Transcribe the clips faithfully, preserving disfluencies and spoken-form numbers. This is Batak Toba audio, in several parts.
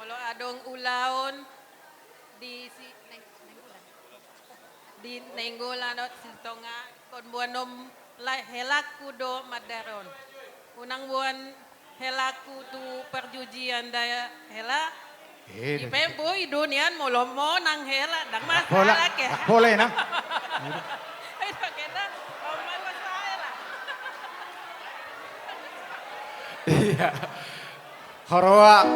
Molo adong ulaon di si Nainggolan, di Nainggolan on, Sitonga, ingkon boanon lae helangku do mandar on. Unang boan helangku tu parjujian da hela. Eh, ipe boi do nian molo monang hela, ndang masalah. Pola na. Iya. Haroa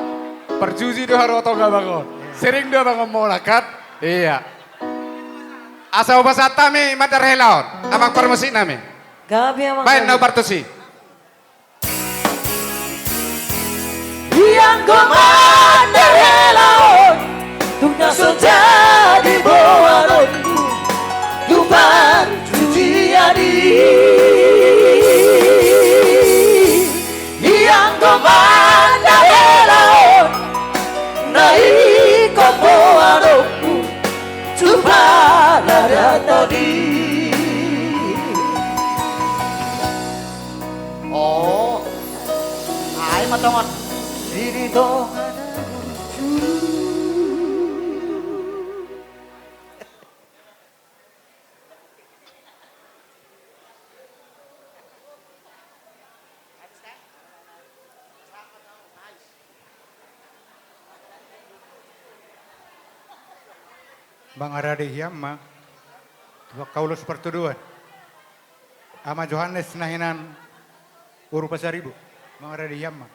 parjuji do haroa Tonga Abang on. Sering do Abang on monang kan? Iya. Asa hupasahat hami mandar hela on, amang parmusik nami. Gabe amang. Baen na hupartusi. Ianggo mandar hela on, tung na so jadi boanonku tu parjujian i. Ianggo mandar hela on, na ingkon boanonku tu paradaton i. Oh, ai ma tongon. Sini tongon. Mangarade hian ma tu angka ulos partodoan. Ama Johannes na hinan Uru Pasaribu, mangarade hian ma.